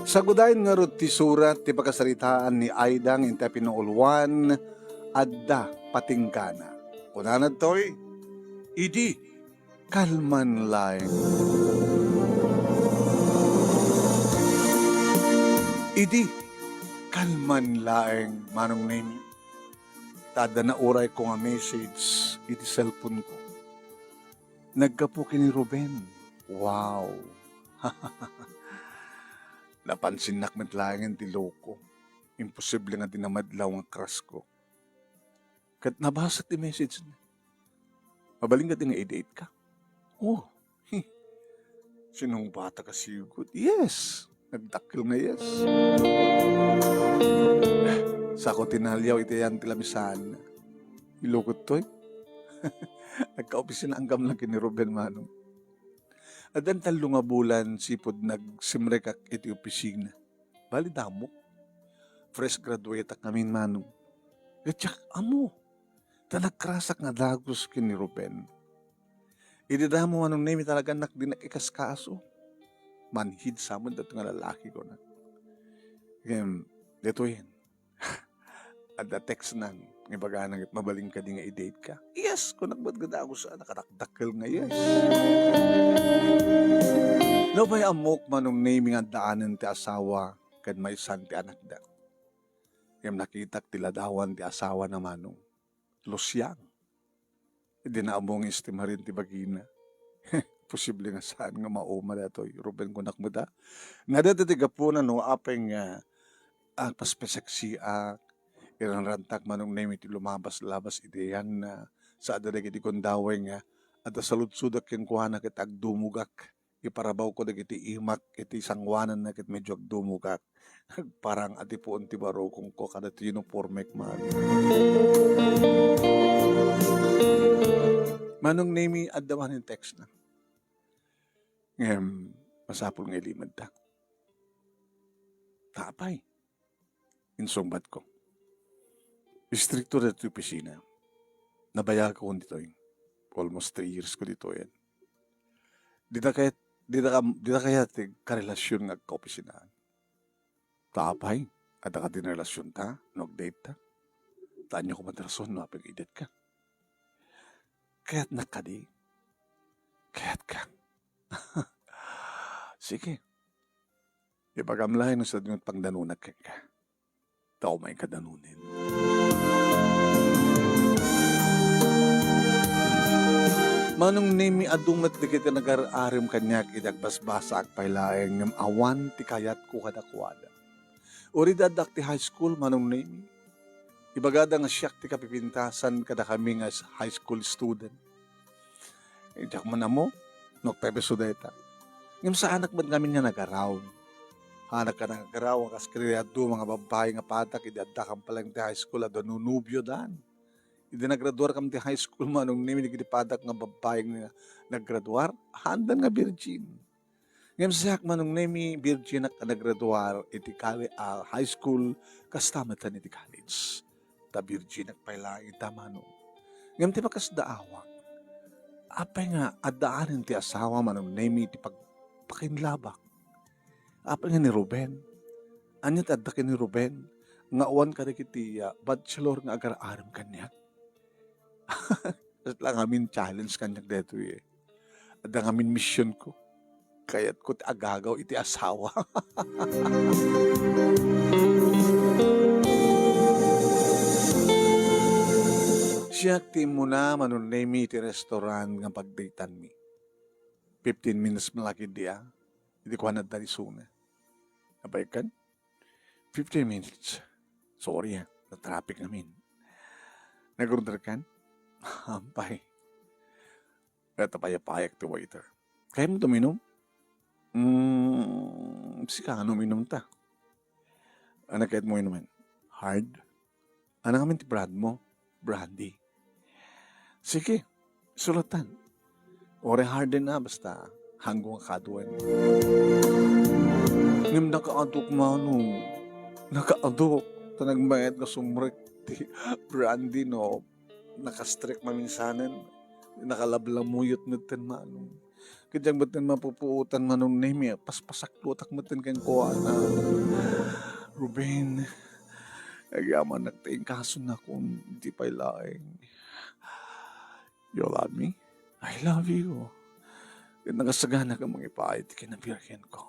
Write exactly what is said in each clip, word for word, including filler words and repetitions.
Sagudayen ngarud ti surat ti pakasaritaan ni Aida nga inta pinuuluan, adda patingkana. Kunana ditoy, "Idi, kalman laeng." Idi, kalman laeng, Manong Nemi. Ta adda naurayko nga message iti cellphone ko. Naggapu ken ni Ruben. Wow! Napansinnak met laengen ti loko. Imposible nga di namadlaw nga crush ko. Ket nabasa ti message na. "Mabalin kadi nga i-date ka?" "Oh." Sinungbatak a sigud. "Yes." Nagdakkel nga yes. Sako ti naliaw iti ayan ti lamisan. Ilukot toy. Nagkaopisina anggam lang ken ni Ruben, Manong. Addan tallo nga bulan sipud nagsimrekak iti opisina. Bali, damo. Fresh graduate-ak ngamin, Manong. Ket diak ammo. Ta nagkrasak nga dagus ken ni Ruben. Idi damo, Manong Nemi, talaga nak di nakikaskaso. Manhid sa met dato nga lalaki ko na. Ngem, detoyen. Adda text nan, nga ibagana ket, "Mabalin kadi nga i-date ka?" "Yes," kunak met nga dagus a, nakadakdakkel nga yes. Nupay ammok, Manong Nemi, nga addaanen ti asawa ken maysan ti anakda. Ngem nakitak ti ladawan ti asawa na, Manong. Lusiang. Idi naammo nga estimarin ti bagina. Posible nga saan nga mauma datoy. Ruben, kunak met a. Nga dayta ti gapuna no apay nga agpaspaseksiak, iranrantak, Manong Nemi, ti lumabas-labas iti ayanna. Sa adda dagiti gundaway nga adda saludsodak kenkuana ket agdumogak. Iparabawko dagiti imak iti sangoananna ket medyo agdumogak. Agparang a ti puon ti barukongko kada ti uniformek man. Manong Nemi, adda manen text na. Ngem, masapul nga ilimedta. Ta apay? Insungbatko. Istrikto daytoy opisina. Nabayagakon ditoy. Almost three years ko ditoyen. Dita kayat, dita ka, dita kayat ti karelasion nga agkaopisinaan. Ta apay, adda kadi nga relasionta, no agdate ta? Ta ania koma ti rason no apay nga i-date ka? Kayatnak kadi? Kayatka. Sige. Ibagam laeng no sadino ti pangdanunak kenka. Ta umayka danunen. Manong Nemi, adu met dagiti nagar-arem kaniak idi agbasbasaak pay laeng, ngem awan ti kayatko kadakuada. Uray addaak ti high school, Manong Nemi, ibagada nga siak ti kapipintasan kadakami nga high school student. Eh, diak man ammo no agpayso dayta. Ngem saanak met ngamin nga nagaraw. Saanak nga nagaraw, kas kadagiti adu nga babbai nga padak idi addakam pay laeng ti high school, adda nunubiodan. Idi nagraduarkam ti high school, Manong Nemi, dagiti padak nga babbai nga naggraduar, haandan nga virgin. Ngem siak, Manong Nemi, virginak a nagraduar iti kale-, ah, high school, kasta met iti college. Ta virginak pay laeng ita, Manong. Ngem ti pakasdaawak, apay nga addaanen ti asawa, Manong Nemi, ti pag-, pakainlabak? Apay nga ni Ruben? Ania ti adda ken ni Ruben nga awan kadagiti, ah, bachelor nga agar-arem kaniak? Ket la ngamin challenge kaniak daytoy, eh. Adda ngamin mission ko. Kayatko ti agagaw iti asawa. Siak ti immuna, Manong Nemi, iti restaurant nga pagdateanmi. Fifteen minutes man la ketdi, ah. Idi kuana adda ni Suna. Apay kan? Fifteen minutes. Sorry, ah. Na-traffic ngamin. Nag-order kan? Ampay. Ket napayapayak ti waiter. "Kayatmo uminum?" "Mm, sika, ano uminum ta?" "Ano kayatmo inumen? Hard?" "Ano ngamin ti brand mo?" "Brandy." "Sige, sulatan." Uray hard din, ah, basta haanko nga kaduaen. Ngem nakaaduk, Manong. Nakaaduk. Ta nagmayat nga sumrek ti brandy, no? Nakastrek maminsanen. Nakalablamuyot metten, Manong. Ket diak metten mapupuotan, Manong Nemi, paspasaklotak metten kenkuana. Ruben, agyamanak ta inkasonakon, di pay laeng. You love me? I love you. Ket nakasagana ka mangipaay ti kinabirhenko.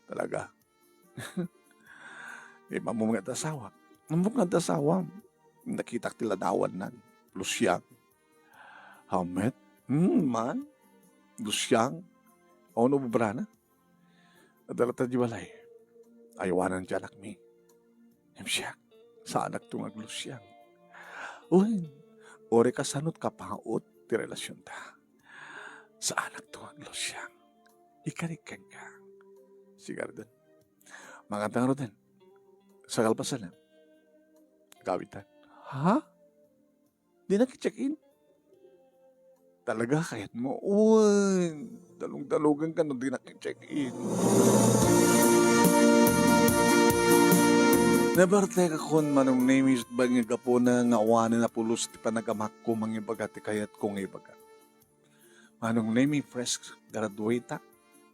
Talaga? Di ba, ammom nga adda asawa? Ammok nga adda asawa. Nakitak ti ladawanna. Luciang. Hammet? Hmm, man? Luciang? Ono obrana? Adda latta di balay. Ayawanan ti anakmi. Ngem siak, saanakto nga aglusiang. Wen, uray kasano ti kapaut ti relasionta. Saanakto nga aglusiang. Ikariken ka. Sigarden. Manganta ngaruden. Sa kalpasan, ah. Gawitan. Ha? Dinak i-check-in? Talaga, kayatmo? Wen, dalungdalugenka no dinak i-check-in. Nabartekakon, Manong Nemi, bain nga gapuna nga awanen a pulos ti panagamakko mangibaga ti kayatko nga ibaga. Manong Nemi, fresh graduate-ak,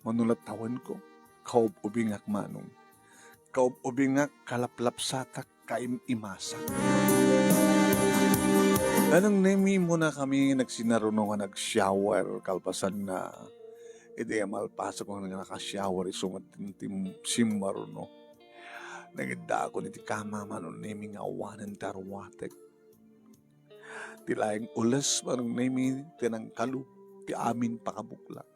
mano la tawenko, kaub-ubingak, Manong. Kaub-ubingak, kalaplapsatak, kaim-imasak. Manong Nemi, muna kami nagsinaruno nga nag-shower, kalpasanna, idi malpasak nga naka-shower, isu met ti, ti simmaruno. Nangiddaakon iti kama, Manong Nemi, nga awanen ti aruatek. Ti laeng ules, Manong Nemi, ti nangkalub ti amin pakabuklak.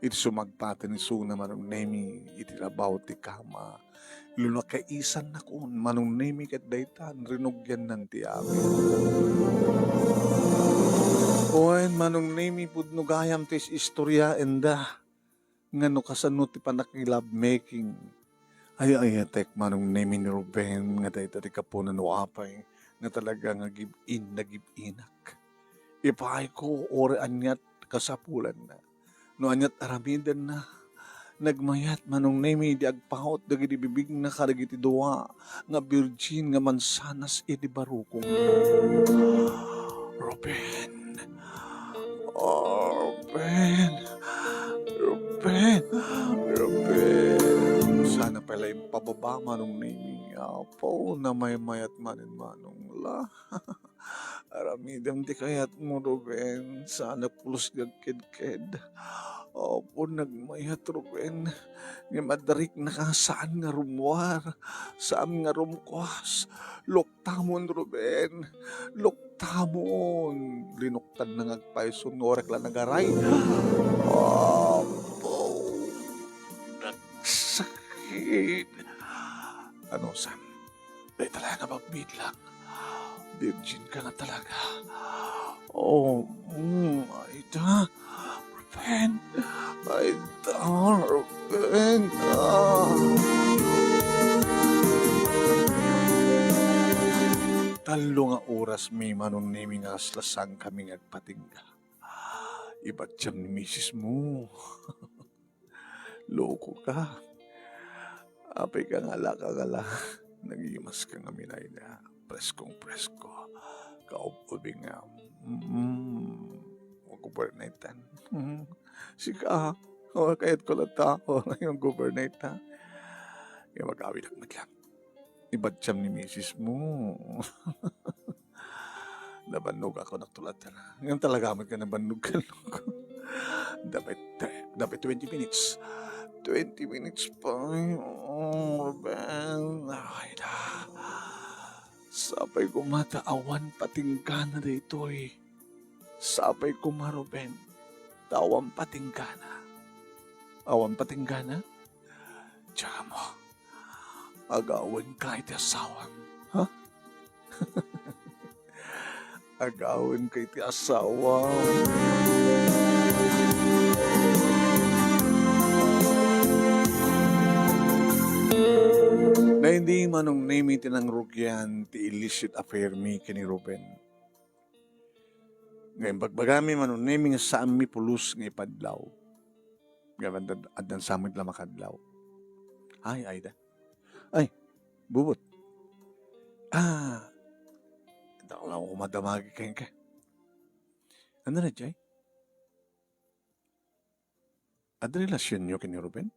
Iti sumagpaten isuna, Manong Nemi, iti labaw ti kama. Lunakaisannakon, Manong Nemi, ket daytan rinugiannan ti amin. Wen, Manong Nemi, pudno gayam ti istoryaenda. Nga no kasano ti pannaki-lovemaking. Ay-ayatek, Manong Nemi, ni Ruben, nga dayta ti gapuna no apay nga talaga nga give-in na give-inak. Ipaayko uray aniat kasapulanna. No aniat aramidenna, nagmayat, Manong Nemi, di agpaut dagiti bibigna kadagiti dua nga virgin nga mansanas iti barukong. Ruben. Oh, Ruben. Ruben. Ruben. Sana pala impababa, Manong Nemi. Apo, namaymayat manen, Manong la. Aramidem ti kayatmo, Ruben. Sana pulos nga agkedked. Apo, nagmayat, Ruben. Ngem adda riknaka, saan nga rummuar, saan nga rumkuas. Luktamon, Ruben. Luktamon. Linuktanna nga agpayso, ngorek la nagaray. Apo, nagsakit. Ano, Sam? Dayta la nga mabidlak. Virgin ka nga talaga. Oh, mm, ay ta. Ruben. Ay ta, Ruben. Ah. Tallo nga oras mi, Manong Nemi, nga aslasangkami nga agpatingga. Ibatiam ni misis mo. Loko ka. Apay ka nga ala, ka nga ala. Nagimas ka nga minay na. Preskong presko. Kaub-ubing nga. Mm. Mag-overnightan. Mm. Sika. O, kayat ko lang ta. O, yung overnight, ha? Yung mag-awid ak met lang. Ibatiam ni misis mo. Nabannogak, kunak tulatan. Ngem talaga met nga nabannogak. Dapat, dapat twenty minutes. Twenty minutes pa. Ay, oo, Ruben. Ay, na. Sapay koma ta awan patinggana daytoy. Sapay koma, Ruben, ta awan patinggana. Awan patinggana? Diak ammo. Agawenka iti asawam. Ha? Agawenka iti asawam. Na, hindi, Manong Nemi, ti nangrugian ti illicit affair mi ken ni Ruben. Nga imbagbagami, Manong Nemi, nga saanmi pulos nga ipadlaw. Nga addan, addan sa met la makadlaw. Ay, ay da. Ay, bubot. Ah, dakla ko madamagi kenka. Ano na, Jay? Adda relasionyo ken ni Ruben?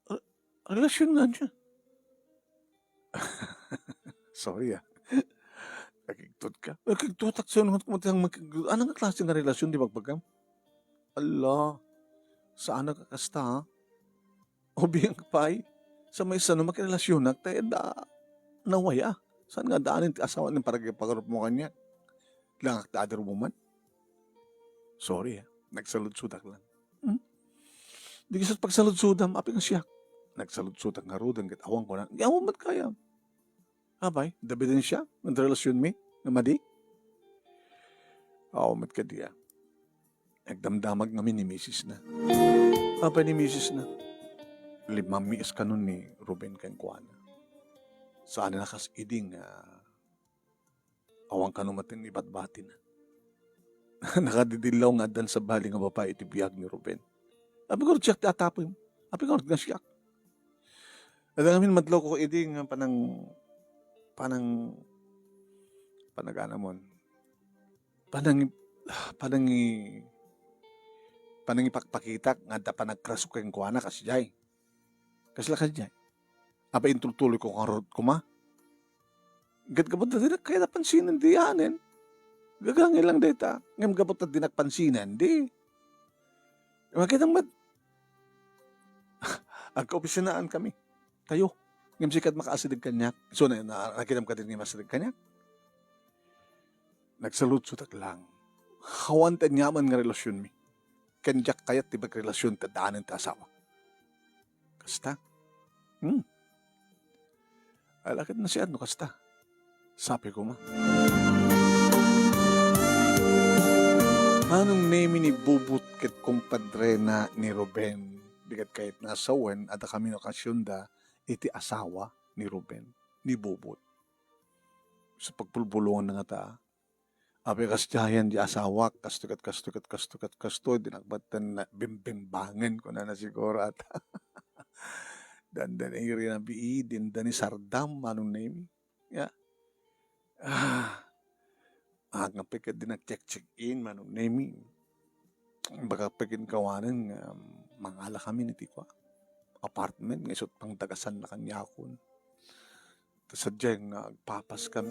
Re-, relasion nga ania? Sorry, ah. Nakigtot ka? Nakigtotak sa'yo naman kung matiyang mag-, ano nga klase nga relasion di bagbagam? Ala, saan ka kasta, ha? O biyang ka pay? Sa may sano makirelasionak, tayo da, nawaya. Saan nga daanin ti asawa ng paragpagarup mo kanya? Langak da adar mo man? Sorry, ah. Nagsaludsudak lang. Hmm? Di ka sa pagsaludsudam, apay nga siak. Nagsaludsudak nga ruden ket awan ko na. Di awan met kaya. Apay, David and siya, ang relasyon mi, nga madi? Awan met kadi, ah. Nagdamdamag ngamin ni misis na. Apay ni misis na? Limammiis kanon ni Ruben kenkuana. Saan na kas idi nga awan kano matin ibatbatina. Nakadidillaw nga addan sabali nga babai iti biag ni Ruben. Apay ngarud siak ti atapem? Apay ngarud nga siak? Adda ngamin madlawko idi nga panang, panang, panaganamon. Panang, panangi-, panangipakpakitak nga adda panagkrasok kenkuana, kasdiay. Kasla kasdiay. Apay intultuloyko ngarud koma? Ket gapu ta dinak kayat a pansinen dianen. Gagangay lang dayta. Ngem gapu ta dinak pansinen, di. Makita met. Agkaopisinaan kami. Tayo. Ngem sika ti makaasideg kaniak. So, na, na, nakitam ka din nga masideg kaniak? Nagsaludsudak lang. Awan ti aniaman nga relasionmi. Ken diak kayat ti magrelasyon ta daanen ti asawa. Kasta? Hmm. Ala ket nasian no kasta. Sabi ko ma. Manong Nemi ni Bubot ket kumpadrena ni Ruben. Di ket kayat nga sawen, adda kami no okasionda iti asawa ni Ruben, ni Bubot. Sa pagpulbulongan na nga ta, apay kasdiayan di asawak, kasto ket kasto ket kasto ket kasto, di nakbatten na bimbimbangen, kunana siguro ata. Dandan iri na bii, dinda ni sardam, Manong Nemi. Ya. Ah. Anggape ket di nag-check-check in, Manong Nemi. Baka pekin kawanen nga mangala kami iti kua, apartment nga isut' pangdagasan na kaniakon. Ta sadiay nga agpapas kami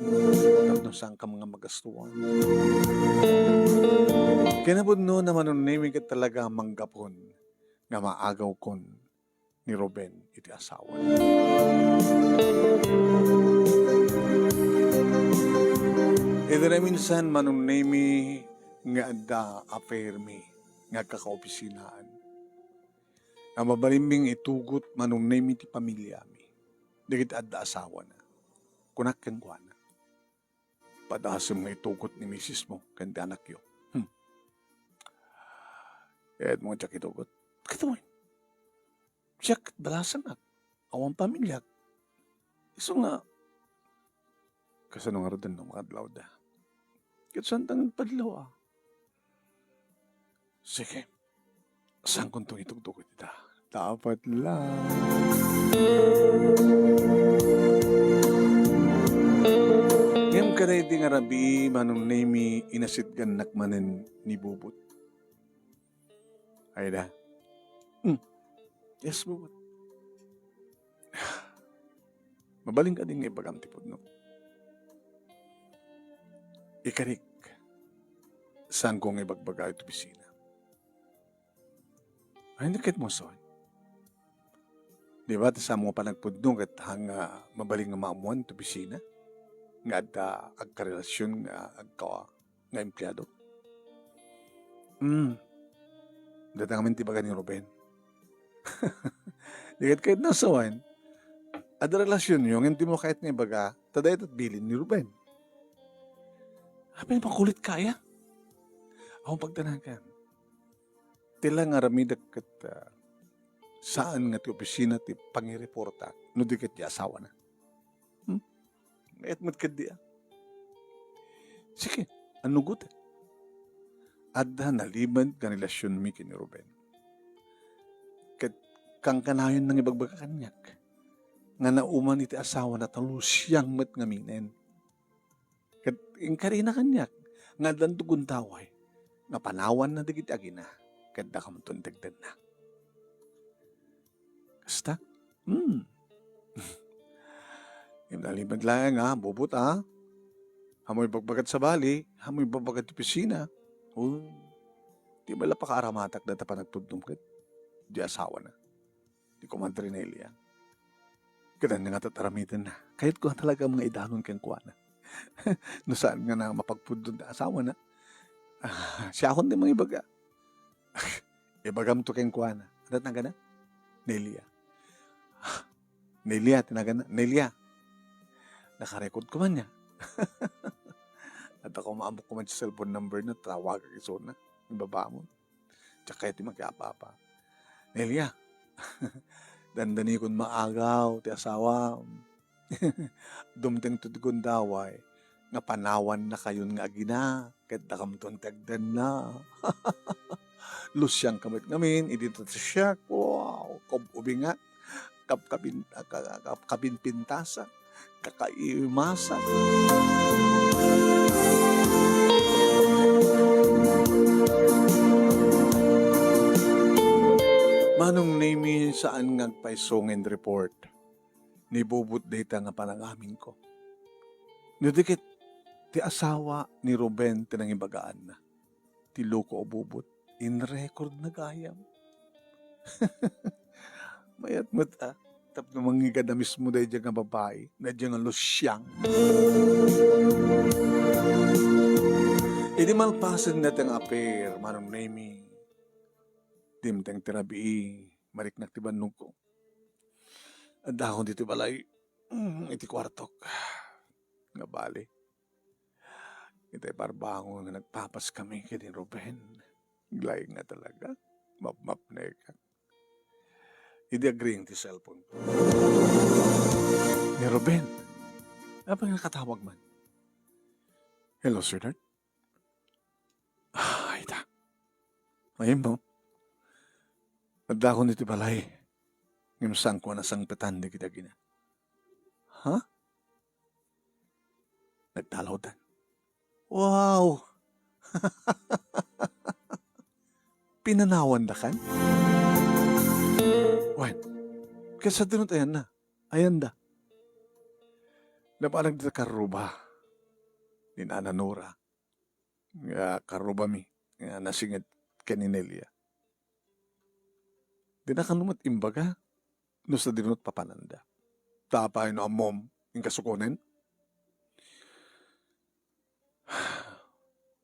tapno saan kami nga magastuan. Kinapudno na Manong Nemi ket talaga manggapon nga maagawkon ni Ruben iti asawa. Iti naminsan, Manong Nemi, nga adda a permi nga agkakaopisinaan. Nga mabalinmi nga itugot, Manong Nemi, ti pamiliami dagiti adda asawana. Kunak kenkuana, padasem nga itugot ni misis mo ken ti anakyo. Hmm. Kayat mo nga diak itugot? Ket wen, siak ket balasenak. Awan pamiliak. Isu nga, kasano ngaruden no makadlawda? Ket saan ta nga agpadlaw, a? Sige. Saankonto nga itugtugaw ita? Dapat lang. Ngem kadaydi nga rabii, Manong Nemi, inasitgannak manen ni Bubot. Ay da. Hmm. Yes, Bubot. Mabalin kadi nga ibagam ti pudno? Ikarik, saanko nga ibagbaga iti opisina. Ay, nakit mo, son. Di ba, ta saanmo nga panagpudno ket haan nga mabalin nga maammoan ti opisina nga adda agkarelasion nga agka-, nga empleado? Hmm. Dayta ngamin ti ibaga ni Ruben. Di ket kayatna sawen, adda relasionyo ngem dimo kayat nga ibaga, ta dayta ti bilin ni Ruben. Apay, makulit ka aya? Awan pagdanagan. Ti la nga aramidek ket, ah, saan nga ti opisina ti pangireporta no di ket ti asawana. Hmm? Mayat met ketdi, a. Sige, annugotek. Adda nalimed nga relasionmi ken ni Ruben. Ket kankanayon nangibagbaga kaniak nga nauman iti asawana ta lusiang met ngaminen. Ket inkarina kaniak nga addanto gundaway nga panawanna dagiti agina ket dakamonto integdedna. Basta? Hmm. Nalimed laeng, a, Bubot, a. Amoy bagbagat sabali, amoy bagbagat ti opisina. Oh. Di bala pakaaramatak dayta panagtudnom ket di asawana. Ni Komadre Nelia. Kailangan nga tat-, aramidenna. Kayatko nga talaga nga idanon kenkuana. No saan nga na mapagpudno ti asawana. Ah, siakon ti mangibaga. Ibagamto kenkuana. Ania ti nagana? Nelia. Ah, Nelia, ti nagana. Nelia. Nakarecord ko man niya. At ako maamok ko man sa cellphone number na, tawagak isuna. Ibaba mo. Diak kayat ti makiapa-apa. Nelia, dandanikon maagaw ti asawam. Dumtengto ti gundaway nga panawannakayon nga agina, ket dakamton ti agdanna. Lusiangka met ngamin, idi ta siak, wow, kab-ubingak, kabkabin-, ka-, ka-, kabinpintasak, kakaimasak. Manong Nemy, saan nga agpayso nga in-report ni Bubot dayta nga panangaminko. No di ket, ti asawa ni Ruben ti nangibagaanna. Ti loko a Bubot, in-record na gayam. Mayat met, a, tapno mangngegada mismo daydiay nga babai, daydiay nga lusiang. Idi malpasen dayta nga affair, Manong Nemy, dimteng ti rabii, mariknak ti bannogko. Addakon ditoy balay, mm, iti kuartok. Nga bali, iti parbangon nga nagpapaskami ken ni Ruben. Laeng nga talaga. Mapmapnekak. Idi agring ti cellphone ko. Ni Ruben. Apay nga katawag man? Hello, sweetheart. Ah, ita. Ayun mo. Addakon iti balay. Ngem saanko a nasangpetan dagiti agina. Ha? Nagtalawdan. Wow! Pinanawandakan? Wen, kasta dinot ayanna. Ayanda. Nabanag dita karruba ni Nana Nora. Nga karrubami, nga nasinged ken ni Nelia. Dinaka met imbaga, no sadino ti papananda. Ta apay no ammom, inkasukonen?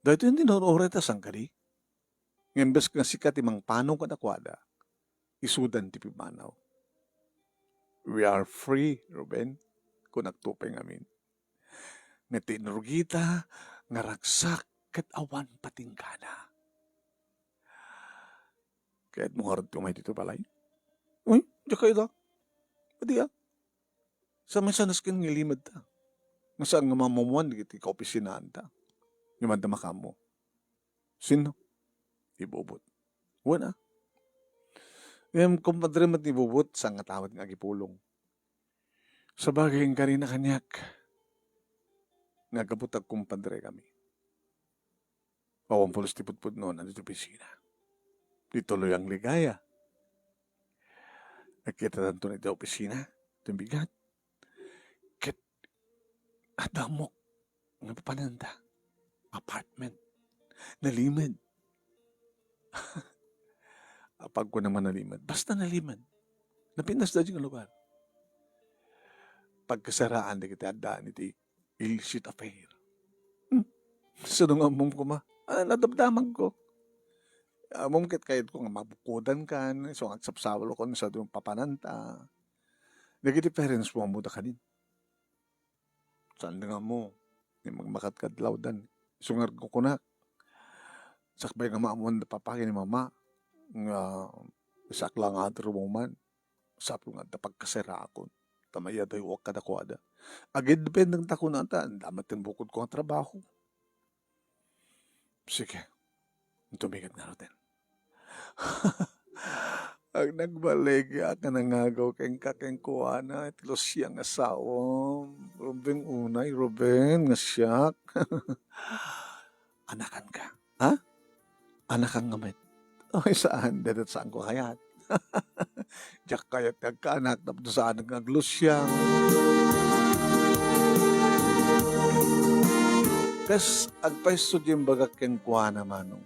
Daytoy ti naur-uray ta sangkadi. Nga imbes nga sika ti mangpanaw kadakuada, isudan ti pimmanaw. "We are free, Ruben," kunak to pay ngamin. Nga ti inrugita nga ragsak ket awan patinggana. Kayatmo ngarud ti umay ditoy balay? Uy, diak kayat a. Adi a. Sa may sanas ken nga ilimed ta. Nga saan nga mamumuan dagiti kaopisinaan ta. Nga manda makaammo. Sino? Ni Bubot. Wen a. Ngem kumpadre met ni Bubot, saan nga tawen nga agipulong. Sabagay, inkarina kaniak nga aggapu ta agkumpadrekami. Awan pulos ti pudpudnona ditoy opisina. Ditoy Loyang Ligaya. Nagkitatanto iti opisina. Iti bigat. Ket adda ammok nga papananda. Apartment. Nalimed. Apagko naman nalimed. Basta nalimed. Napintas daydiay nga lugar. Pagkasaraan dagiti addaan iti illicit affair. Hmm. Sino nga ammom koma? Ah, nadamdamag ko. Ammom ket kayatko nga mabukodankan, isu nga agsapsapulkon, isu ti papananta. Dagiti parents mo, ammoda kanin. Saan nga ammo? Ni magmakatkadlawdan. Isu nga agkukunak. Sakbay nga maamuan da papa ken ni mama nga isak la nga adrumo man. Sapno nga adda pagkaseraakon. Ta maiyadayoak kadakuada. Agindependenta kunata, anda met ti bukodko nga trabaho. Sige. Tumigad ngaruden. Ag-, nagbaligiak nga nangagaw kenka kenkuana, iti Lucia nga asawam. Ruben unay, Ruben, nga siak. Anakanka, ha? Anakan nga met. Oy, saan? Dayta saanko kayat. Diak kayat nga agkaanak tapno saanak nga aglusiang. Kas agpayso ti imbagak kenkuana, Manong.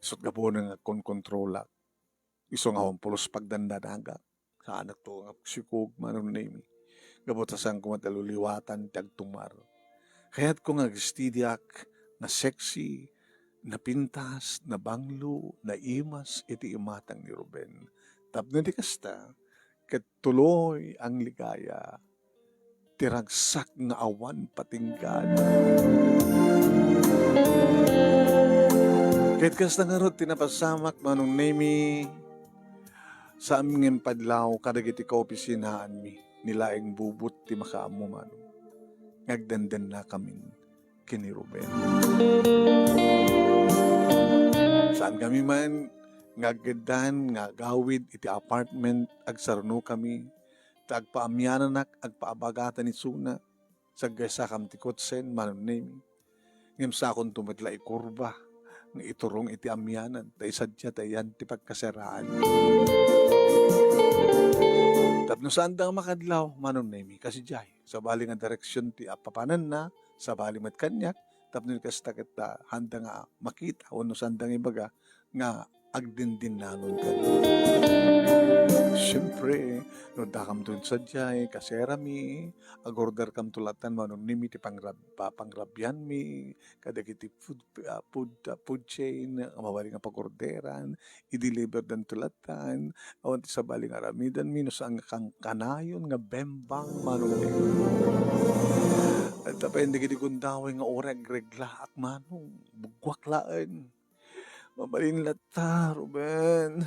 Isut' gapu nga agkonkontrolak. Isu nga awan pulos pagdandanagak. Saanakto nga agsikog, Manong Nemy. Gapu ta saan koma ta luliwatan ti agtumar. Kayatko nga agsteady-ak, nga sexy, napintas, nabanglo, naimas iti imatang ni Ruben. Tapno di kasta, ket tuloy ang ligaya ti ragsak nga awan patinggana. Ket kasta ngarud ti napasamak, Manong Nemy, saan nga impadlaw kadagiti kaopisinaanmi, ni laeng bubot ti makaammo, Manong, nga agdendennakamin ken ni Ruben. Saan kami man nga agkeddan nga agawid iti apartment, agsarunokami, ta agpaamiananak, agpaabagatan isuna, saggaysakam ti kotsen, Manong Nemy. Ngem sakonto met la ikurba nga iturong iti amianan, ta isadiay ta iyan ti pagkasaraan. Tapno saanda nga makadlaw, Manong Nemy, kasdiay, sabali nga direksion ti appapananna, sabali met kaniak, tapno kasta ket, ah, haanda nga makita wenno saanda nga ibaga nga agdindinnanon kaniak. Siempre, no addakamto sadiay, kaserami, agorderkamto latta, Manong Nemy, ti pangrab-, pa-, pangrabianmi, kadagiti food, ah, food, ah, food chain, nga mabalin nga pagorderan, i-deliver danto latta, awan ti sabali nga aramidanmi, no saan nga kan-, kanayon nga bembang, Manong Nemy. Adda pay dagiti gundaway nga uray agreglaak, Manong, buggoak laeng. Mabalin latta, Ruben.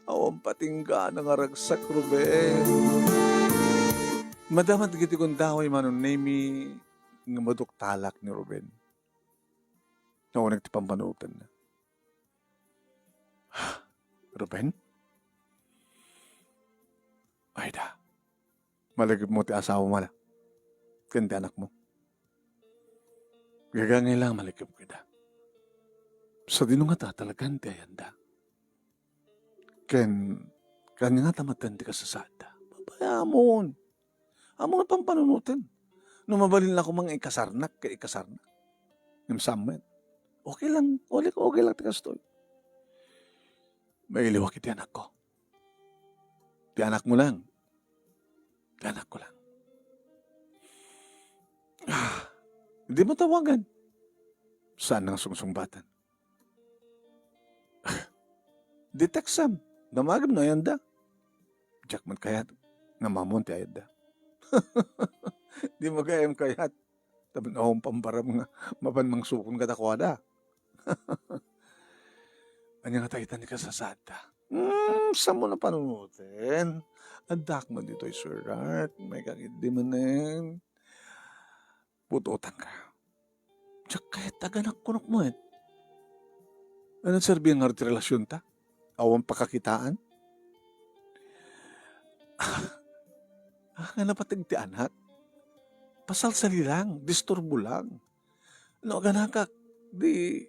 Awan patinggana nga ragsak, Ruben. Madama dagiti gundaway, Manong Nemy, nga maduktalak ni Ruben. Nauneg ti pampanunotenna. Ruben? Ay da. Malagipmo ti asawam la ken ti anakmo. Gagangay la nga malagipko ida. Sadino ngata talagan ti ayanda? Ken, ken ania ngata met ti kasasaadda? Babayaam. Ammom nga pampanunoten. No mabalin la koma nga ikasarnak, ket ikasarnak. Ngem saan met. Okay lang. Okay, okay lang ti kastoy. Mailiwak iti anakko. Ti anakmo lang. Ti anakko lang. Ah, dimo tawagan. Saan nga sungsungbatan? Di tekstem. Damagem no ayanda. Diak met kayat nga ammom ti ayanda. Dimo gayam kayat. Tapno awan pambaram nga mapan mangsukon kadakuada. Ania ngata ita ti kasasaadda? Hmm, saanmo nga panunoten? Addaak met ditoy, sweetheart. Maikakiddi manen. But-otangka. Diak kayat ti aganakko met. Ania serbian ngarud ti relasionta? Awan pakakitaan? Ah, nga napateg ti anak? Pasalsali lang, disturbo lang. No aganakak, di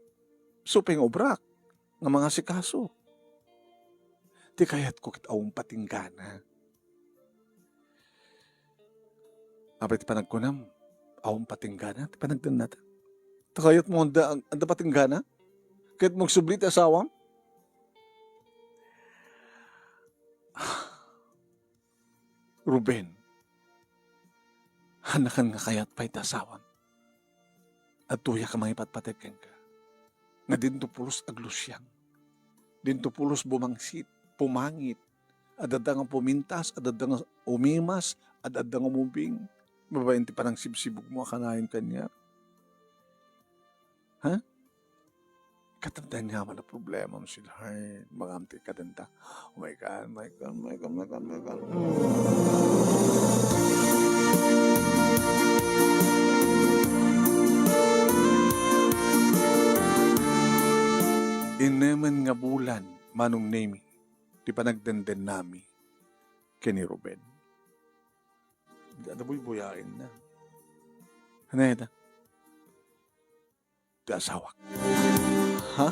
supay nga obrak nga mangasikaso. Ti kayatko ket awan patinggana. Apay ti panagkunam, awan patinggana ti panagdennata. Ta kayatmo adda, adda patinggana? Kayatmo agsubli ti asawam? Ruben, haannakan nga kayat pay ti asawam. Adtoyak a mangipatpateg kenka. Nga dinto pulos aglusiang. Dinto pulos bumangsit, pumangit. Adda nga pumintas, adda nga umimas, adda nga umubing. Babaen ti panangsibsibugmo a kanayon kaniak. Ha? Katapdan nga man a problemam, sweetheart. Mangam ti kadanta. Oh my God, my God, my God, my God, my God. Mm. Innemen nga bulan, Manong Nemy, ti panagdendennami ken ni Ruben. Adda buybuyaenna. Ano ita? Ti asawak. Ha?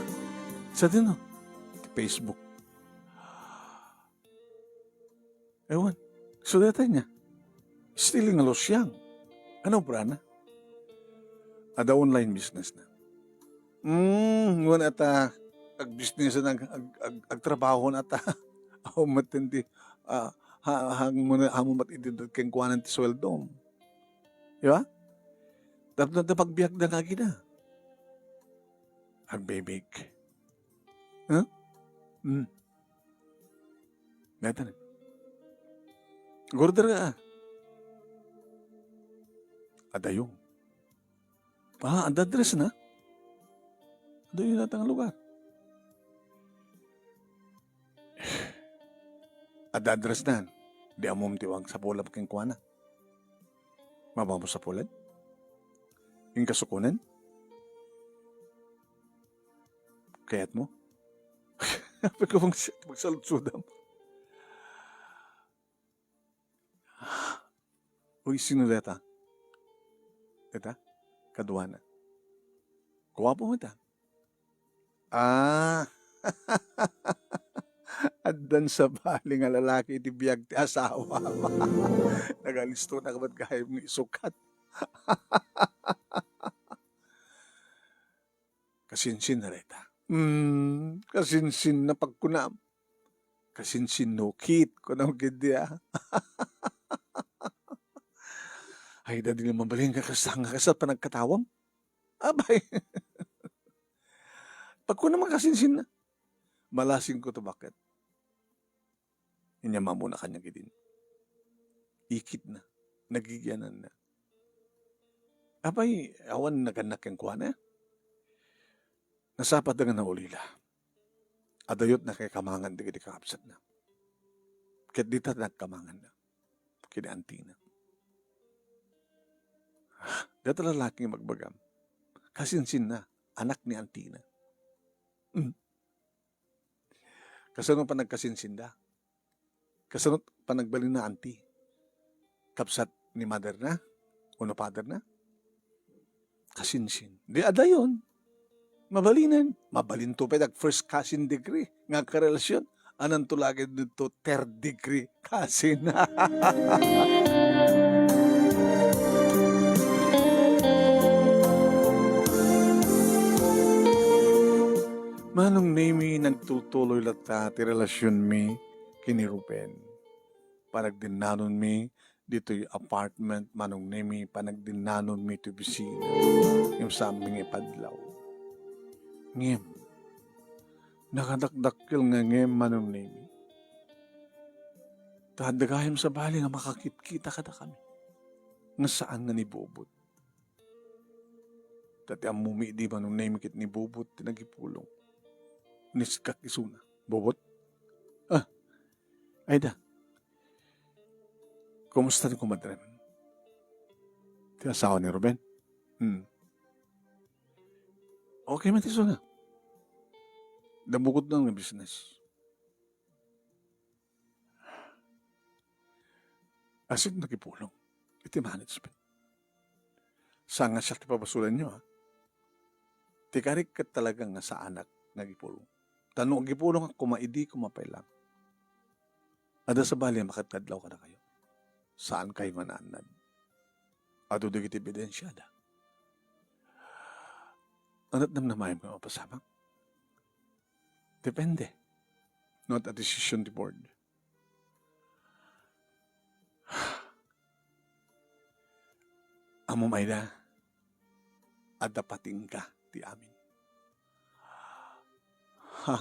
Sadino? Ti Facebook. Ewan. So, data niya. Still nga Luciang. Ano obrana? Ada online business na. Hmm, ngem ata, ag-business na, ag, ag, agtrabaho na ata. Aw, matindi. Ah, ha, ha, muna, ha, mo mat-, iti kenkuanan ti sueldom. Di ba? Tapno ta pagbiag na kagina. Agbibig. Huh? Hmm. Dayta na. Order ka, ah. Adayo. Ah, adda address na? Adayo na tang lugar. Adda address na. Di ammom ti awan sapulam kenkuana. Mabawmo sapulan? Inkasukonan? Kayat mo? Apay ko, magsa-, magsaludsodam. Uy, sino deta? Deta? Kaduana. Guwapo mo ta. Ah. Addan sabali nga lalaki iti biag ti asawa. Nagalisto na kabat gayam nga isukat. Kasinsin na reta. Hmm, kasinsin na pagkunam. Kasinsin no kit, kunam kidi, ah. Ay, dadi na mabalin nga kas-, nga kasat panagkatawam. Abay. Pagkunam nga kasinsin na. Malasing ko to, bakit? Inya mamuna kanya gidin. Ikit na. Nagigianan na. Apay, awan nagannak kenkuana? Nasapat da nga naulila. Adayot na kay kamangan dagiti kakabsatna. Ket dita nagkamangan na. Kini antina. Data lalaki nga magbagam. Kasinsin na. Anak ni antina. Mm. Kasano panagkasinsinda? Kasano panagbalinna, anti? Kabsat ni mother na? Wenno father na? Kasinsin. Di adayon. Mabalinen. Mabalinto pay dag first cousin degree nga karelasyon. Ananto lagi dito third degree cousin. Manong Nemi, nagtultuloy latta ti relasyonmi ken ni Ruben. Panagdinnanonmi ditoy apartment, Manong Nemi, panagdinnanonmi ti opisina. Ngem saanmi nga ipadlaw. Ngem, nakadakdakkel nga ngem, Manong Nemi. Ta adda gayam sabali nga makakitkita kadakami. Nga saan nga ni Bobot. Ta ti ammomi idi, Manong Nemi, ket ni Bobot ti nagipulong. Niskak isuna. Bobot? Ah, ayda. Kumusta ni kumadrem? Ti asawa ni Ruben? Hmm. Okay man ti isuna. Damukot na nga business. Asin nagipulong iti management. Saan nga siak ti pabasolanyo, ha? Ti karik ket talaga nga saanak nga agipulong. Ta no agipulongak koma idi, koma pay lang. Adda sabali a makadkadlaw kadakayo. Saan kayo manaannad? Adu dagiti ebidensiada. Ania't namnamaem nga mapasamak? Depende. No, adda desisyon ti board. Ammom, Aida, adda patingga ti amin. Ha?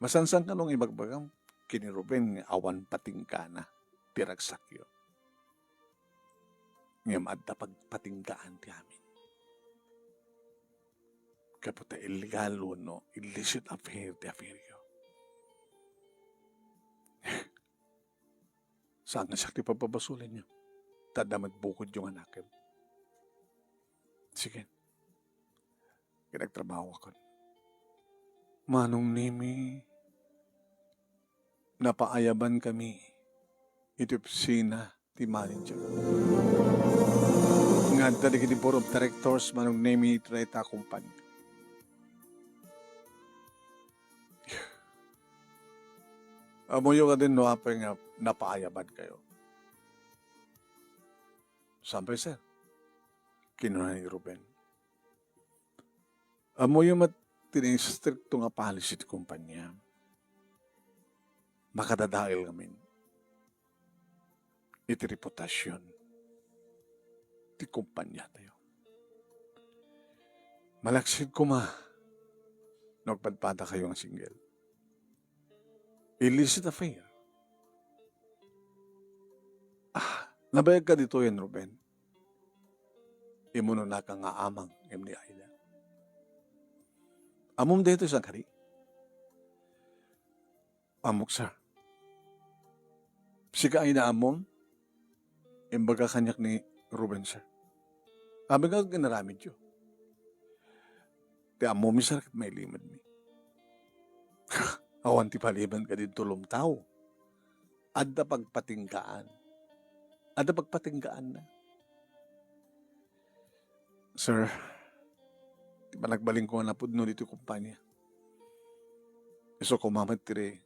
Masansan kano nga ibagbagam ken ni Ruben nga awan patinggana ti ragsakyo. Ngem adda pagpatinggaan ti amin. Gapu ta illegal wenno illicit affair ti affairyo. Saan nga siak ti pababasolenyo? Ta adda met bukodyo nga nakem. Sige. Ket agtrabahokon. Manong Nemi, napaayabankami iti opisina ti manager. Nga adda dagiti board of directors, Manong Nemi, iti dayta a kumpanya. Ammoyo kadin no apay nga napaayabankayo? Saan pay, sir? Kinuna ni Ruben. Ammoyo met ti istrikto nga policy ti kompania. Makadadael ngamin iti reputasion ti kompaniatayo. Malaksid koma no agpadpadakayo nga single. Illicit affair. Ah, nabayagka ditoyen, Ruben? Imunonaka nga amang ngem ni Aida. Ammom daytoy, saan kadi? Ammok, sir. Sika, Aida, ammom? Imbaga kaniak ni Ruben, sir. Apay nga ginaramidyo? Ti ammomi, sir, ket mailimedmi. Awan ti paliban kadinto, lumtaw. Adda pagpatinggaan. Adda pagpatinggaanna. Sir, ti panagbalinko nga napudno ditoy kompania, isu koma met ti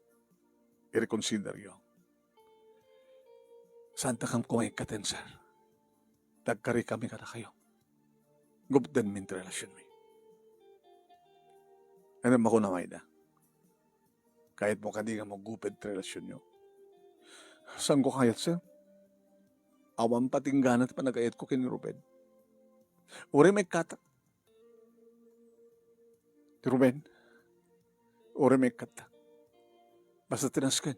irekonsideryo. Saantakon koma ikkaten, sir. Nagkarikami kadakayo. Gupdenmin ti relasionmi. Ano, makunam, Aida? Kayatmo kadi nga magguped ti relasionyo? Saanko kayat, sir. Awan patinggana ti panagayatko ken ni Ruben. Uray maikkatak. Ti Ruben, uray maikkatak. Basta ti nasken,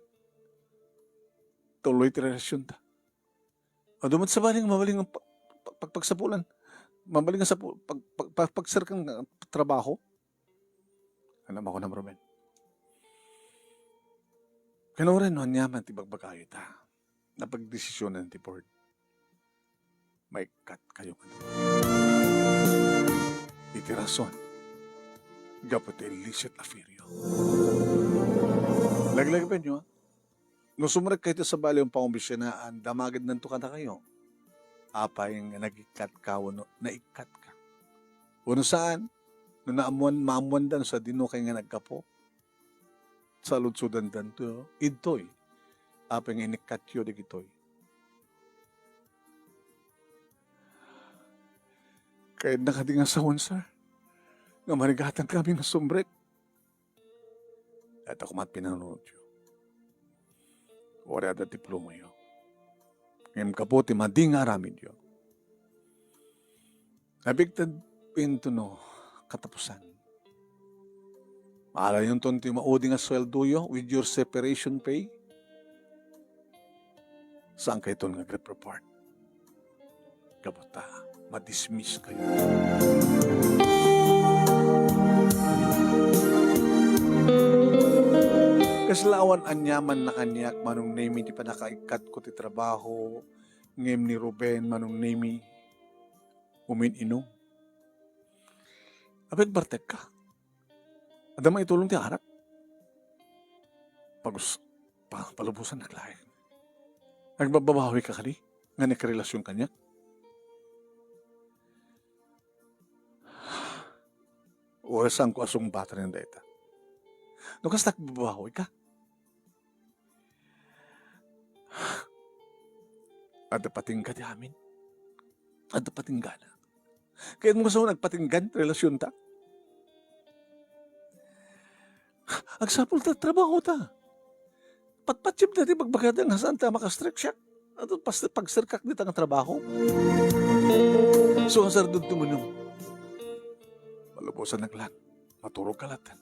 tuloy ti relasionta. Adu met sabali nga mabalin nga pa-, pa-, pag-, pagsapulan. Mabalin nga sapu-, pag-, pag-, pag-, pagserkan nga trabaho. Ano, makunam, Ruben? Ken uray no aniaman ti bagbagayo ita, napagdesisionan ti board. Maikkat kayo nga dua. Iti rason, gapu ti illicit affairyo. Laglagipenyo, a? No sumrek kayo iti sabali nga pangobisinaan, damagednanto kadakayo. Apay nga nagikkatka wenno naikkatka? Wenno saan, no naammoan, maammoanda no sadino kay nga naggapu, saludsodandanto idtoy. Apay nga inikkatyo dagitoy? Kayatna kadi nga sawen, sir, nga marigatankami nga sumrek? Dayta koma ti pinanunotyo. Uray adda diplomayo. Ngem gapu ti madi nga aramidyo, nabigtad pinto no katapusan. Maalayonton ti maudi nga sueldoyo with your separation pay. Saan kayton nga agrep report? Gapu ta, madismiss kayo. Kasla awan aniaman na kaniak, Manong Nemy, ti pannakaikkatko ti trabaho, ngem ni Ruben, Manong Nemy, umin-inum. Apay, agbartekka? Adda maitulong ti arak? Pagus-, pa-, palubosannak laeng. Agbababawika kadi nga nagrelasion kaniak? Uray saanko a sungbatan dayta. No kasta, agbabawika? Adda patingga ti amin. Adda patinggana. Kayatmo nga sawen agpatinggan ti relasionta? Agsapul ta trabaho ta. Patpatiem ta ti bagbagada nga saan ta makastrek siak. Ato pas-, pagserkak dita nga trabaho. So, hazardon ti munyo. Malubosannak laeng. Maturogka latta.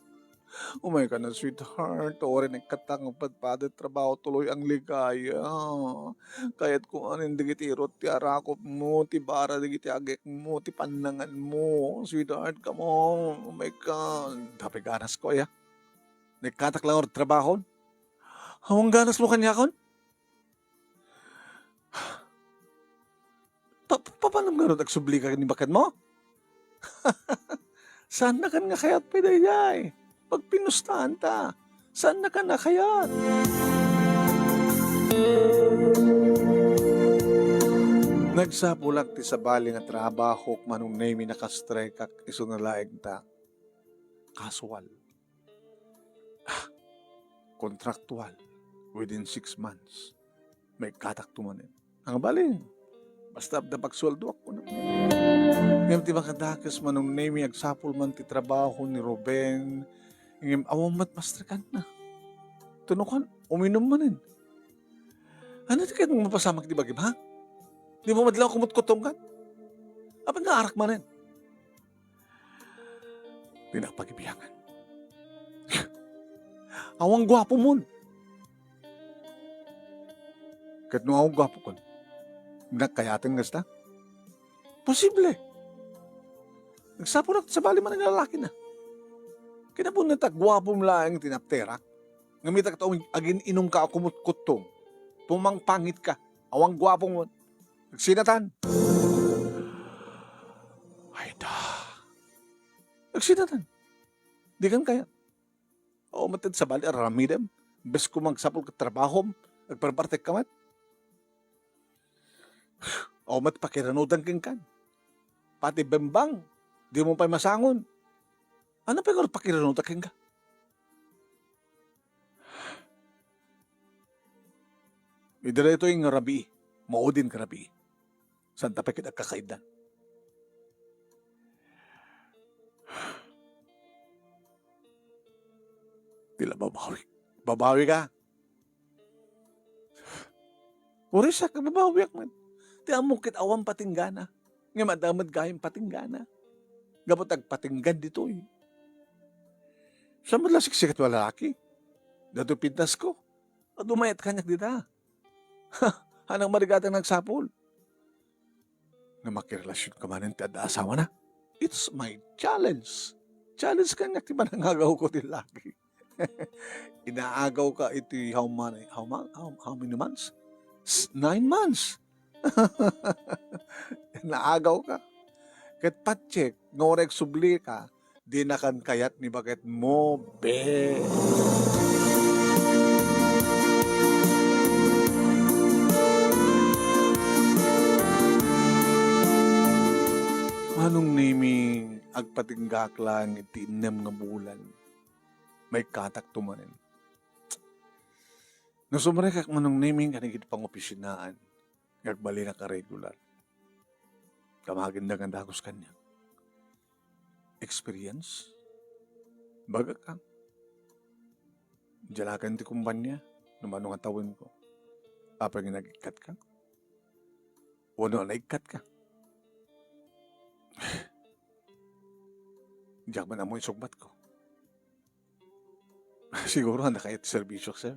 Umayka na, sweetheart. Uray naikkatak nga padpada ti trabaho, tuloy ang ligaya. Kayatko anen dagiti irut ti arakupmo, ti bara dagiti agekmo, ti pannanganmo. Sweetheart, come on. Umayka. Apay, ganasko aya? Naikkatak laeng ti trabaho. Awan ganasmo kaniakon? Pa-, pa-, papanam ngarud agsublika ni baketmo? Saannakan nga kayat pay daydiay. Pagpinustaan ta. Saannakan a kayat. Nagsapulak ti sabali nga trabahok, Manong Nemy, nakastrekak isu nga laeng ta. Casual. Ah, kontraktual. Within six months, maikkatakto manen. Ang bali, basta adda pagsueldoak, kuna. Ngem ti makadakes, Manong Nemy, agsapul man ti trabaho ni Ruben, ngem awan met mastrikanna. Tunukan, uminum manen. Ano ti kayat mapasamak ti bagim, ha? Di mo madlaw kumutkutong kan? Apay nga arak manen? Di na pagibiangan. Awan guapo mon. Ket no awan guapo kon, nagkayaten kasta? Posible. Nagsapulak sabali man nga lalaki na. Kinapudno ta guapom laeng ti napterak. Ngem ita ket agin-inum ka a kumutkutto. Pumangpangit ka. Awan guapo mon. Nagsinatan. Ay da. Nagsinatan. Di kan kaya. O, met ti sabali, aramidem. Bes ko magsapul ket trabahom, agparpartek ka met. O, met pakiranudan kenkan. Pati bembang, di mo pay masangon. Ano pay nga pakiranudan kenka? Idi daytoy nga rabii, maudin ka rabii. Saan ta pay ket agkakaiddan? Ti la babawi. Babawi ka. Uray siak, babawiak met. Ti ammok ket awan patinggana. Ngem adda met gayam patinggana. Gapu ta agpatinggan ditoy. Saan met la siksikat a lalaki? Datoy pintasko. Adu mayat kaniak dita. Anak, marigatang nagsapul. Nga makirelasyon ka manen ti adda asawana. It's my challenge. Challenge kaniak ti panangagaw ko ti laki. Inaagaw ka iti how many, how ma-, how, how many months? S-, nine months. Naagaw ka. Ket patsek, nga uray agsubli ka, dinakan kayat ni baket mo, be. Manong Nemy, agpatinggak lang iti innem nga bulan. Maikkatakto manen. No sumrekak, Manong Nemy, kadagiti pangopisinaan nga agbalinak a regular. Damagenda nga dagus kaniak. Experience? Bagak, a. Dialakan ti kumpanya, no mano nga tawenko. Apay nga nagikkat ka? Wenno naikkat ka? Diak man ammo isungbatko. Siguro, anda kayat ti serbisyo, sir?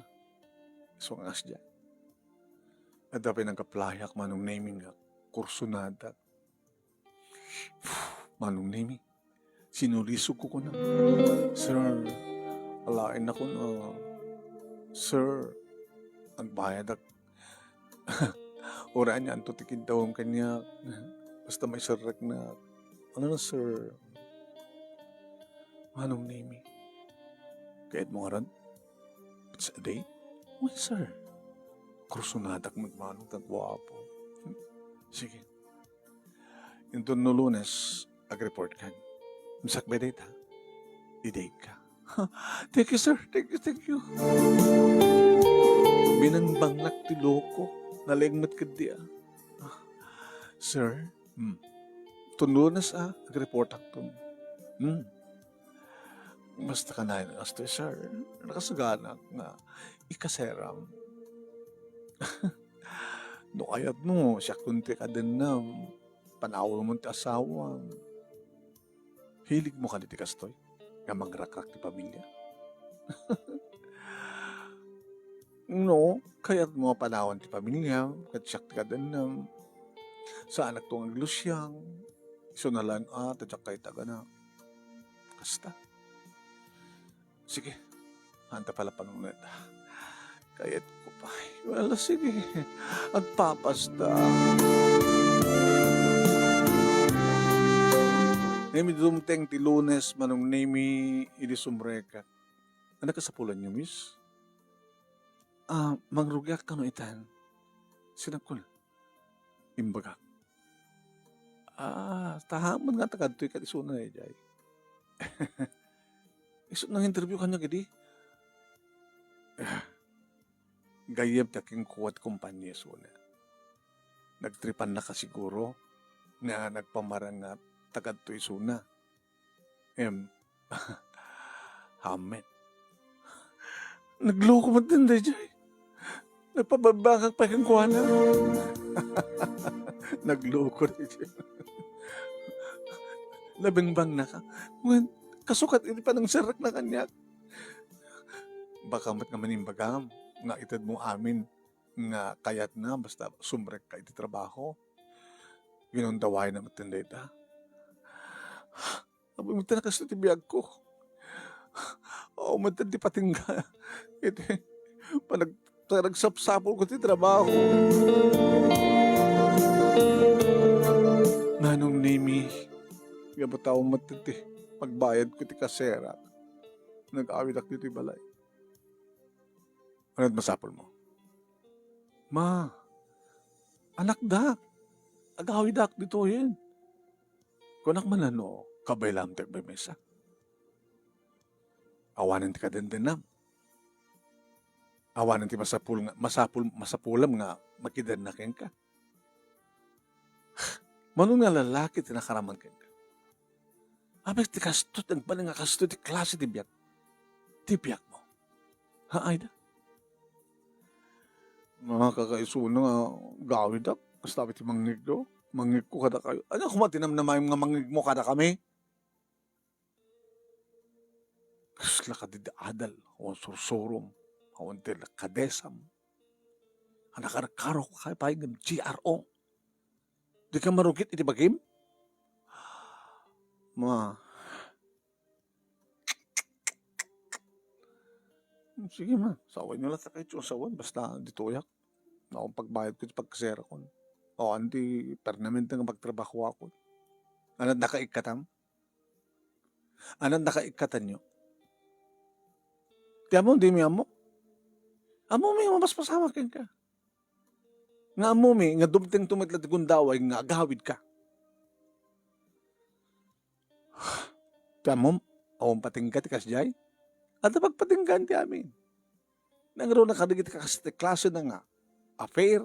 Isu nga asdia. Adda pay nangkaplayak, Manong Nemy, nga kursunada. Manong Nemy, sinulisog ko kuna. Sir, alaen ako na, sir, agbayadak. Uray anianto ti kiddawem kaniak. Basta maiserreknak. Ano na, sir? Manong Nemy, kayatmo ngarud? It's a date? Well, sir, kursunadak met manong ta guapo. Sige. Inton no Lunes, ag-report kan. Sakbay dayta, i-date ka. Thank you, sir. Thank you, thank you. Binangbangnak ti loko. Nalaing met ketdi, a. Sir, hmm. Ton Lunes, a, ag-reportakton. Hmm. Basta kanayon nga kastoy, sir. Nakasaganak nga ikaseram. No kayatmo, siakton ti kadennem. Panawanmon ti asawam. Hiligmo kadi ti kastoy nga mangrakrak ti pamilia? No kayatmo a panawan ti pamilia, ket siak ti kadennem, saanakto nga aglusiang, isuna laeng a ta diak kayat ti aganak. Kasta. Sige. Anta pala panunot. Kayatko pay. Well, sige. Agpapasta. Ngem idi dumteng ti Lunes, Manong Nemy, idi sumrekak. Ania kasapulanyo, miss? A, mangrugiak kano itan. Sinakon. Imbagak. A, ta haan met nga ta kadtoy ket isuna idiay. Isu nang-interview kaniak idi. A, Gayyem ta kenkuana ti kompania isuna. Nagtripannaka siguro nga nagpamarang nga tagadto isuna. Em, amen. Nagloko met daydiay. Nagpabiangbangak pay kenkuana. Nagloko daydiay. Nabiangbangak. Wen, kasukat iti panangserrekna kaniak. Baka met nga manimbagam nga itedmo amin nga kayatna basta sumrekka iti trabaho. Ginundawayna met dayta. Ammom met a kasto ti biagko. Awan met ti patingga iti panag-, panagsapsapulko ti trabaho. Nanong Nemi, gapu ta awan met ti pagbayadko ti kasera. Nag-awidak ditoy balay. Ano ti masapulmo? Ma, anakda, agawidak ditoyen. Kunak man a no, kabaylam ti agmamisa. Awanen ti kadendennam. Awanen ti masapul nga, masapul, masapulam nga makidanna kenka. Mano nga lalaki ti nakaraman kenka? Apay ti kasto, ti agbalin nga kasto ti klase ti biag, ti biagmo? Ha, Aida? Nga kakaisuna nga gawidak, kasta ti mangngegko, mangngegko kadakayo. Ania koma ti namnamaem nga mangngegmo kadakami? Kasla kadidi adal, awan sursurom, awan ti kadesam. Ania, karkarok ka pay ngem G R O. Dika marugit iti bagim? Ma. Sige, ma. Sawenyo la ta kayatyo a sawen. Basta ditoyak. Awan pagbayadko iti pagkaserakon. Awan ti permanente nga pagtrabahoakon. Ania, adda ka ikkatam? Ania, adda ka ikkatanyo? Ti ammom, dimo ammo? Ammomi nga mapaspasamak kenka. Nga ammomi nga dumtengto met la ti gundaway nga agawidka. Ti ammom, awan patingga ti kasdiay? Adda pagpatinggaan ti amin. Nangruna kadagiti kas-, ti klasena nga affair.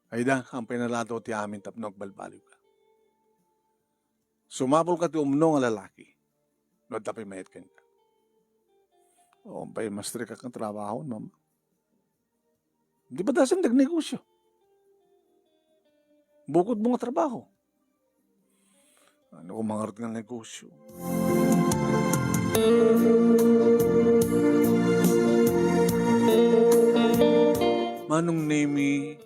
Aida, ampay naladaw ti amin tapno agbalbaliwka. Sumapulka ti umno nga lalaki no adda pay mayat kenka. Awan pay mastrek a trabaho, mama. Di ba dasan nagnegosyo? Bukodmo nga trabaho. Ania koma ngarud nga negosyo? Manong Nemi,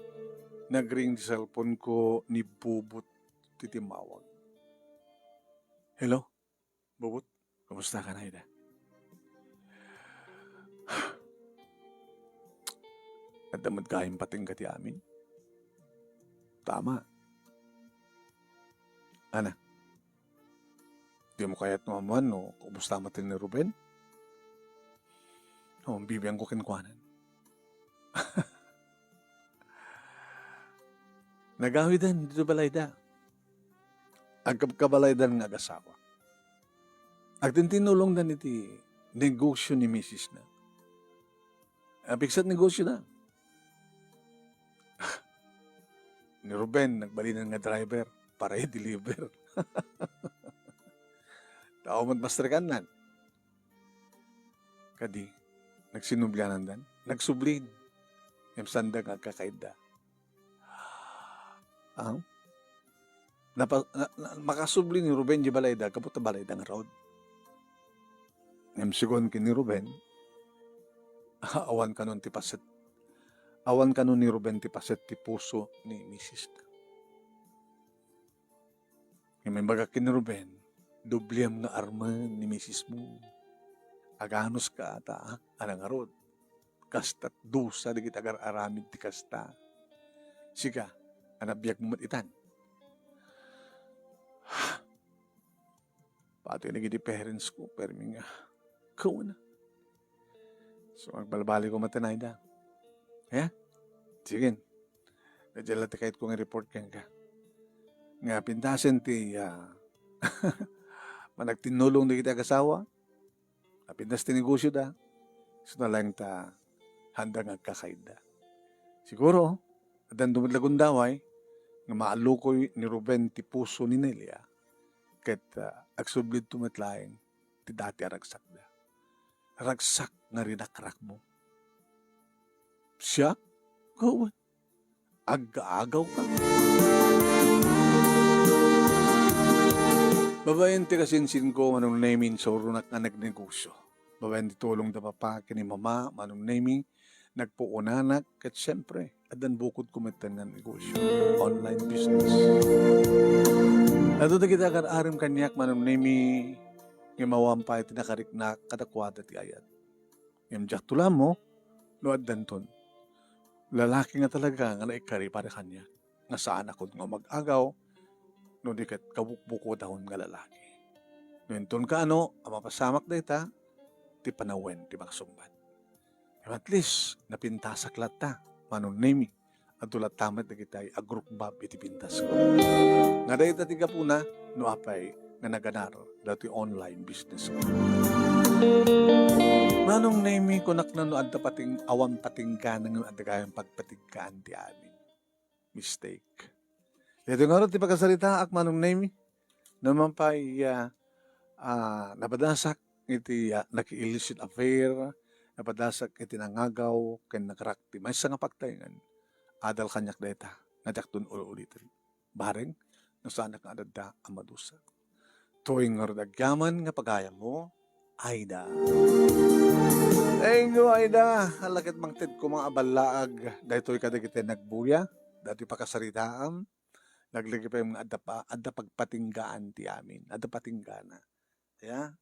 nagring ti cellphone ko ni Bubot ti timmawag. Hello? Bubot, kumusta ka na, Aida? Adda met gayam patingga ti amin? Tama. Ania? Dimo kayat nga ammoan no kumusta met ni Ruben? O, bibiangko kenkuana. Nagawiden ditoy balayda. Agkabkabalaydan nga agasawa. Agtintinnulongdan iti negosyo ni misisna. Apigsa ti negosyo na. Ni Ruben, nagbalinen nga driver para i-deliver. Tao met mastrekannan. Kadi, nagsinublianandan. Nagsublin. Ngem saanda nga agkakaidda. Ah? Napa-, na, na, makasubli ni Ruben di balayda, gapu ta balayda ngarud. Ngem segun ken ni Ruben, awan kanon ti paset. Awan kanon ni Ruben ti paset ti puso ni misis na. Ngem imbaga ken ni Ruben, "Dobliam nga armen ni misismo. Aganuska ta, a nangarud. Kasta ti dusa dagiti agar-aramid ti kasta. Sika, a nabiagmo met itan." Pati dagiti parents ko, permi nga kuna. So, agbalbaliko met, Naida. Aya? Sige. Daydiay la ti kayatko nga i-report kenka. Nga pintasen ti, ah, panagtinnulong dagiti agasawa, Napintas ti negosioda, isuna laeng ta haanda nga agkakaidda. Siguro, addan met la gundaway nga maalukoy ni Ruben ti puso ni Nelia, ket, ah, agsubli met laeng ti dati a ragsakda. Ragsak nga rinakrakmo. Siak? Wen, aggaagaw ka. Babaen ti kasinsinko, Manong Nemi, insuronak nga nagnegosio. Babaen ti tulong da papa ken ni mama, Manong Nemi, nagpuonanak, ket siempre, addan bukodko metten nga negosio, online business. Adu dagiti agar-arim kaniak, Manong Nemi, nga mawan pay ti nakariknak kadakuada ti ayat. Ngem diakto la ammo no addanton. Lalaki nga talaga nga naikkari para kaniak, nga saanakon nga umag-agaw, no di ket kabukbukodakon nga lalaki. No inton kaano a mapasamak dayta, ti panawen ti makasungbat. Ngem at least, napintasak latta, Manong Nemi. Adda latta met dagiti agrukbab iti pintasko. Nga dayta ti gapuna no apay nga naganar dati online business ko. Manong Nemi, kunakna no adda pating-, awan patinggana ngem adda gayam pagpatinggaan ti amin. Mistake. Daytoy ngarud ti pakasaritaak, Manong Nemi. No man pay, ah, ah, napadasak iti, ah, naki-illicit affair, napadasak iti nangagaw ken nagrak ti maysa nga pagtaengen. Adal kaniak dayta nga diakton ul-uliten. Bareng, no saanak nga adda a madusa. Toy ngarud agyaman nga pagayammo, Aida. Thank you, Aida. Ala ket mangted koma a ballaag daytoy kadagiti nagbuya, dati pakasaritaam. Laglagipen nga adda pa, adda pagpatinggaan ti amin. Adda patinggana. Ya,